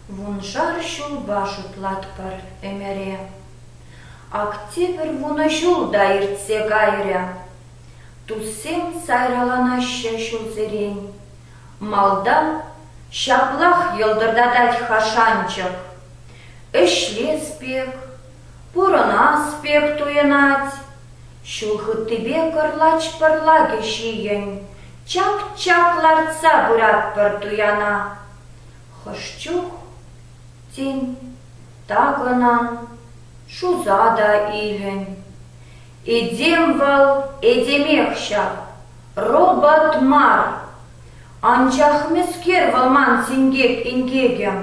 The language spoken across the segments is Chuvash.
Вуншар ҫулпа шутлатпӑр ӗмӗре. Ак тепӗр вунӑ ҫул та иртсе кайрӗ. Туссем сайраланаҫҫӗ ҫулсерен. Малтан ҫаплах йӑлтӑртатать-ха шанчӑк. Ӗҫлес пек, пурӑнас пек туйӑнать. Ҫул хыттипе кӑрлач пӑрлакӗ ҫийӗн чак-чак лартса пыратпӑр туяна. Хӑш чух, тен, такӑнан, шуса та илӗн. Этем вӑл этемех ҫав, робот мар. Анчах мӗскер вӑл ман синкек-инкекӗм?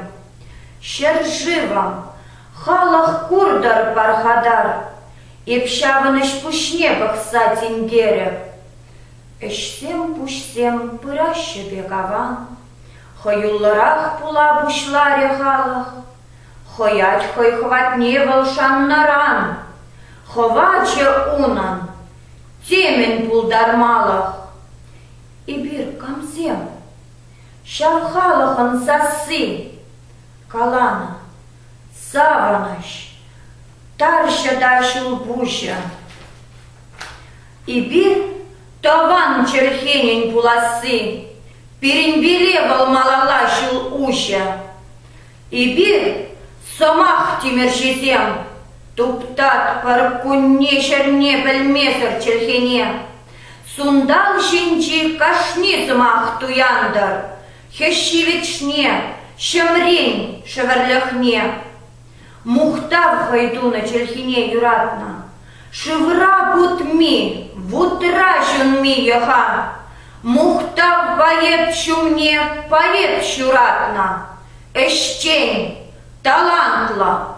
Ҫӗршывӑм, халӑх куртӑр пархатар, эп ҫавӑн ӗҫ-пуҫне пӑхса тинкерӗп. Ӗҫсем-пуҫсем пыраҫҫӗ пек аван, хӑюллӑрах пула пуҫларӗ халӑх. Хӑять хӑй хӑватне вӑл шаннӑран, хӑвачӗ унӑн темӗн пултармалӑх. Эпир камсем? Ҫав халӑхӑн сасси, каланӑ, савӑнӑҫ, тарҫӑ та ҫулпуҫӗ. Эпир тӑван чӗлхенӗн пуласси, пирӗнпеле вӑл малалла ҫул уҫӗ. Эпир, сӑмах тимӗрҫисем, туптатпӑр кунне-ҫӗрне пӗлмесӗр чӗлхене. Сунтал ҫинчи кашни сӑмах туянтӑр, хӗҫ ҫивӗчне, ҫӗмрен шӗвӗрлӗхне. Мухтав хӑй тунӑ чӗлхине юратнӑ. Шывра путми, вутра ҫунми йӑха. Мухтав поэт ҫумне поэт ҫуратнӑ. Ӗҫчен, талантлӑ.